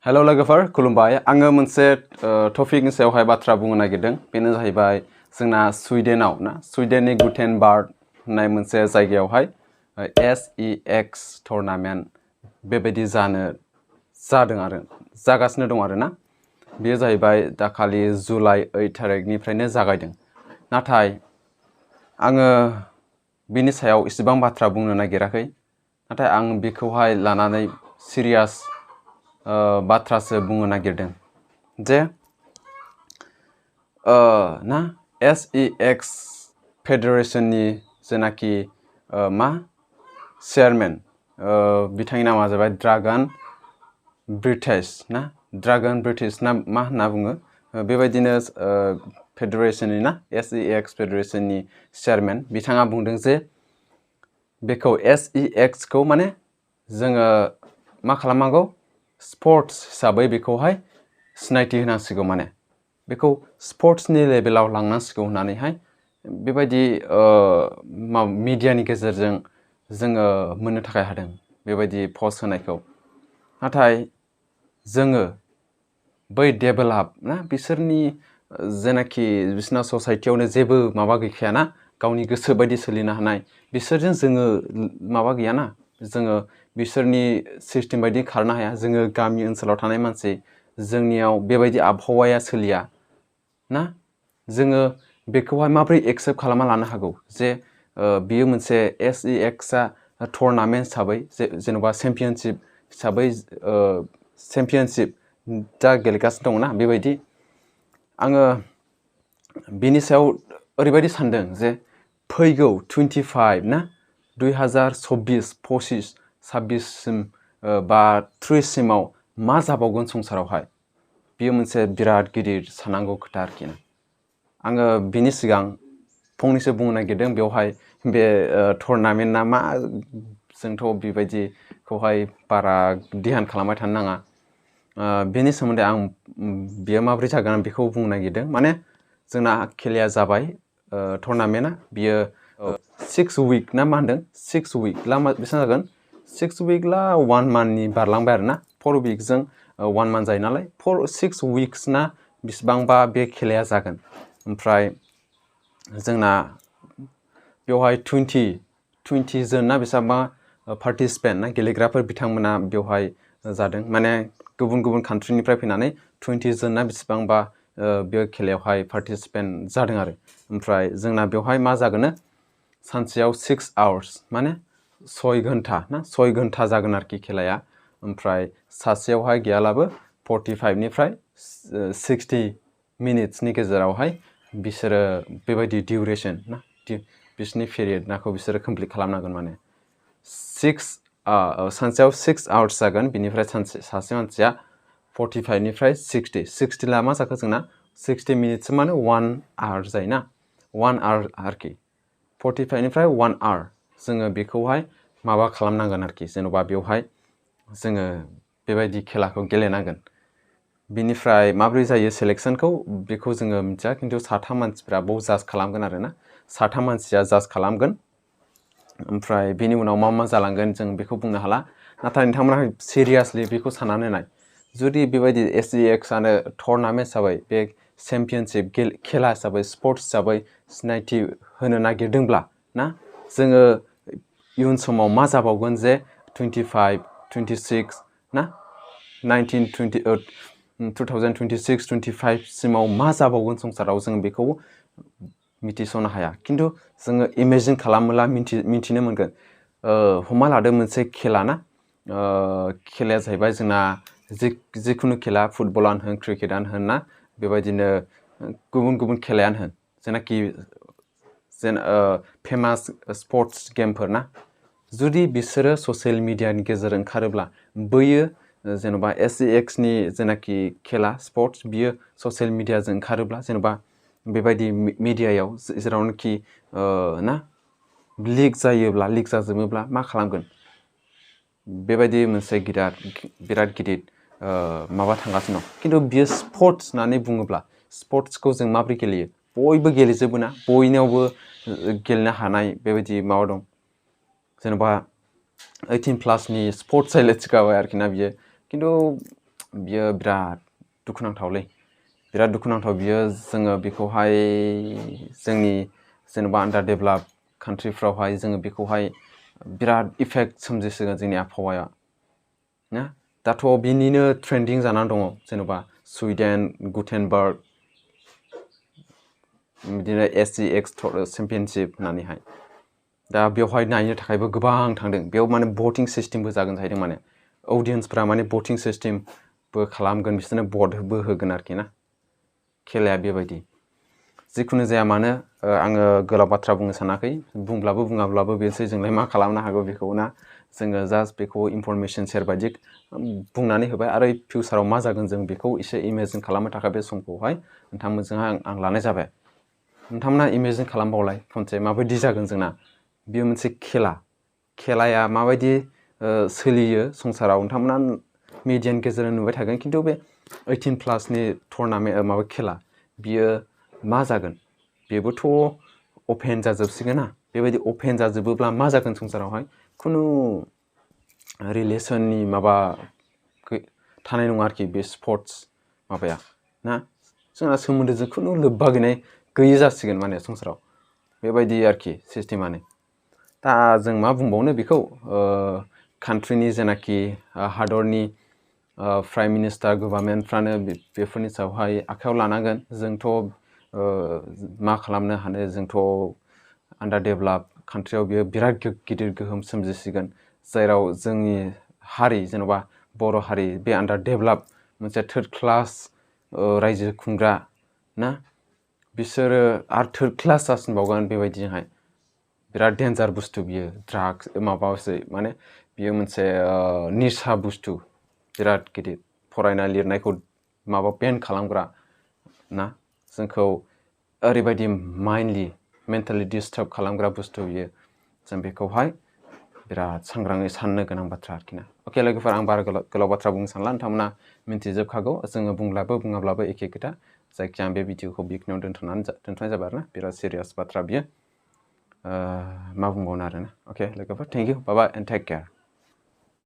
Hello लोगोफोर खुलुमबाय आङो मोनसे टपिकनि सायावहाय बाथ्रा बुंनो नागिरदों बेनो जाहैबाय जोंना स्वीडेनाव ना स्वीडेननि गुटेनबार्ग होननाय मोनसे जायगायावहाय SEX टुर्नामेन्ट बेबायदि जागासिनो दं आरो ना बेयो जाहैबाय दाखालि जुलाइ 8 थारिखनिफ्रायनो जागायदों नाथाय आङो बिनि सायाव इसेबां बाथ्रा बुंनो नागिराखै नाथाय आं बेखौहाय लानानै सिरियास बाथ्रासो बुंनो नागिरदों जे ना SEX फेडारेशननि जेनाखि चेयारमेन बिथांनि नामा जाबाय ड्रागन ब्रिटिश ना मा होनना बुङो बेबायदिनो फेडारेशननि ना SEX फेडारेशननि चेयारमेन बिथाङा बुंदों जे बेखौ SEX खौ माने जोङो मा खालामनांगौ स्पर्ट्स हिसाबै बेखौहाय सिनायथि होनांसिगौ माने बेखौ स्पर्ट्सनि लेभेलाव लांनांसिगौ होननानैहाय बेबायदि मिडियानि गेजेरजों जोङो मोननो थाखाय हादों बेबायदि पस्ट होनायखौ नाथाय जोङो बै डेभेलप ना बिसोरनि जेनाखि बिसोरना ससाइटियावनो जेबो माबा गैखायाना गावनि गोसो बायदि सोलिनो हानाय बिसोरजों जोङो माबा गैयाना जोङो बिसोरनि सिस्टेम बायदि खारनो हाया जोङो गामि ओनसोलाव थानाय मानसि जोंनियाव बेबायदि आबहावाया सोलिया ना जोङो बेखौहाय माबोरै एक्सेप्ट खालामना लानो हागौ जे बियो मोनसे SEX टुर्नामेन्ट हिसाबै जेन'बा चेम्पियनशिप हिसाबै चेम्पियनशिप दा गेलेगासिनो दङ ना बेबायदि आङो बिनि सायाव ओरैबायदि सानदों जे फैगौ 25 ना 2024-25 सिम बा 30 सिमाव मा जाबावगोन संसारावहाय बियो मोनसे बिराद गिदिर साननांगौ खोथा आरोखि ना आङो बिनि सिगां फंनैसो बुंनो नागिरदों बेवहाय बे टुर्नामेन्टआ मा जोंथ' बेबायदिखौहाय बारा ध्यान खालामबाय थानो नाङा बेनि सोमोन्दै आं बियो माबोरै जागोन बेखौ बुंनो नागिरदों माने जोंना खेलाया जाबाय टुर्नामेन्टआ बियो 6 week ना मा होनदों 6 week ला बेसेबां जागोन 6 week ला 1 monthनि बारलांबाय आरो ना 4 weekजों 1 month जायो नालाय 6 weeks ना बिसिबांबा बे खेलाया जागोन ओमफ्राय जोंना बेवहाय 20 जन ना बेसेबांबा पार्टिसिपेन्ट ना गेलेग्राफोर बिथांमोना बेवहाय जादों माने गुबुन गुबुन कान्ट्रिनिफ्राय फैनानै 20 जन ना बेसेबांबा बे खेलायावहाय पार्टिसिपेन्ट जादों आरो ओमफ्राय जोंना बेवहाय मा जागोन सानसेयाव 6 hours माने 6 घन्टा ना 6 घन्टा जागोन आरोखि खेलाया ओमफ्राय सासेयावहाय गैयालाबो 45 निफ्राय 60 मिनिट्सनि गेजेरावहाय बिसोरो बेबायदि डिउरेसन ना बिसोरनि पिरियड नाखौ बिसोरो कमप्लिट खालामनांगोन माने सानसेयाव 6 hours जागोन बिनिफ्राय सासे मानसिया 45 निफ्राय 60 ला मा जाखो जोंना 60 मिनिट्स माने 1 hour जायोना 1 hour आरोखि 45 निफ्राय 1 hour जोङो बेखौहाय माबा खालामनांगोन आरोखि जेन'बा बेवहाय जोङो बेबायदि खेलाखौ गेलेनांगोन बिनिफ्राय माबोरै जायो सेलेक्शनखौ बेखौ जोङो मिथिया खिन्थु साथाम मानसिफ्रा बाव जाज खालामगोन आरो ना साथाम मानसिया जाज खालामगोन ओमफ्राय बेनि उनाव मा जालांगोन जों बेखौ बुंनो हाला नाथाय नोंथांमोना सिरियासलि बेखौ साननानै नाय जुदि बेबायदि SEX आनो टुर्नामेन्ट हिसाबै बे चेम्पियनशिप खेला हिसाबै स्पर्ट्स हिसाबै सिनायथि होनो नागिरदोंब्ला ना जोङो इयुन समाव मा जाबावगोन जे 25 26 ना 2026-25 सिमाव मा जाबावगोन संसाराव जों बेखौ मिथिस'नो हाया खिन्थु जोङो इमेजिन खालामोब्ला मिथिनो मोनगोन हमना लादो मोनसे खेला ना खेलाया जाहैबाय जोंना जिखुनु खेला फुटबलानो होन क्रिकेटानो होन ना बेबायदिनो गुबुन गुबुन खेलायानो होन जेनाखि फेमास स्पर्ट्स गेमफोर ना जुदि बिसोरो ससियेल मिडियानि गेजेरजों ओंखारोब्ला बैयो जेन'बा SEX नि जेनाखि खेला स्पर्ट्स बियो ससियेल मिडियाजों ओंखारोब्ला जेन'बा बेबायदि मिडियायाव जेरावनोखि ना लिक जाजोबोब्ला मा खालामगोन बेबायदि मोनसे बिराद गिदिर माबा थांगासिनो दं खिन्थु बियो स्पर्ट्स होननानै बुङोब्ला स्पर्ट्सखौ जों माबोरै गेलेयो बयबो गेलेजोबो ना बयनावबो गेलेनो हानाय बेबायदि माबा दं जेन'बा 18+ नि स्पर्ट्स जायले थिखाबाय आरोखि ना बियो खिन्थु बियो बिराद दुखुनांथावलै बिराद दुखुनांथाव बियो जोङो बेखौहाय जोंनि जेनेबा आन्डार डेभेलप कान्ट्रिफ्रावहाय जोङो बेखौहाय बिराद इफेक्ट सोमजिसिगोन जोंनि आबहावाया ना दाथ' बिनिनो ट्रेन्डिं जानानै दङ जेनेबा स्वीडेन गुटेनबार्ग बिदिनो SGX चेम्पियनशिप होननानैहाय दा बेवहाय नायनो थाखायबो गोबां थांदों बेयाव माने भटिं सिस्टेमबो जागोन जाहैदों माने अडियन्सफ्रा माने भटिं सिस्टेमबो खालामगोन बिसोरनो भटबो होगोन आरोखि ना खेलाया बेबायदि जिखुनु जाया मानो आङो गोलाव बाथ्रा बुंनो सानाखै बुंब्लाबो बुङाब्लाबो बेसै जोंलाय मा खालामनो हागौ बेखौ ना जोङो जास्ट बेखौ इनफरमेसन शेयार बायदि बुंनानै होबाय आरो फिउचाराव मा जागोन जों बेखौ एसे इमेजिन खालामनो थाखाय बे समखौहाय नोंथांमोनजोंहाय आं लानाय जाबाय नोंथांमोना इमेजिन खालामबावलाय खनसे माबायदि जागोन जोंना बेयो मोनसे खेलाया माबायदि सोलियो संसाराव नोंथांमोना मिडियानि गेजेरजों नुबाय थागोन खिन्थु बे 18+ नि टुर्नामेन्ट माबा खेला बियो मा जागोन बेबोथ' अपेन जाजोबसिगोन ना बेबायदि अपेन जाजोबोब्ला मा जागोन संसारावहाय खुनु रिलेसननि माबा थानाय नङा आरोखि बे स्पर्ट्स माबाया ना जोंना सोमोन्दोजों खुनु लोब्बा गैयै जासिगोन माने संसाराव बेबायदि आरोखि सिस्टेमानो दा जों मा बुंबावनो बेखौ कान्ट्रिनि जेनाखि हादरनि प्राइम मिनिस्टार गभर्नमेन्टफ्रानो बेफोरनि सायावहाय आखायाव लानांगोन जोंथ' मा खालामनो हानो जोंथ' आन्डार डेभेलप कान्ट्रियाव बियो बिराद गिदिर गोहोम सोमजिसिगोन जेराव जोंनि हारि जेन'बा बर' हारि बे आन्डार डेभेलप मोनसे थर्ड क्लास रायजो खुंग्रा ना बिसोरो आरो थर्ड क्लास जासिनबावगोन बेबायदिजोंहाय बिराद डेन्जार बुस्थु बियो ड्राग्स माबासै माने बियो मोनसे निसा बुस्थु बिराद गिदिर फरायनाय लिरनायखौ माबा बेन खालामग्रा ना जोंखौ ओरैबायदि माइन्डलि मेन्टेलि डिस्टार्ब खालामग्रा बुस्थु बियो जों बेखौहाय बिराद सांग्राङै साननो गोनां बाथ्रा आरोखि ना अके लोगोफोर आं बारा गोलाव बाथ्रा बुंनो सानला नोंथांमोना मिन्थिजोबखागौ जोङो बुङाब्लाबो एखे खोथा जायखिया आं बे भिडिअखौ बेखिनियाव दोनथ'नाय जाबाय आरोना बिराद सिरियास बाथ्रा बियो मा बुंबावनो आरोना अके लोगोफोर thank you bye bye and take care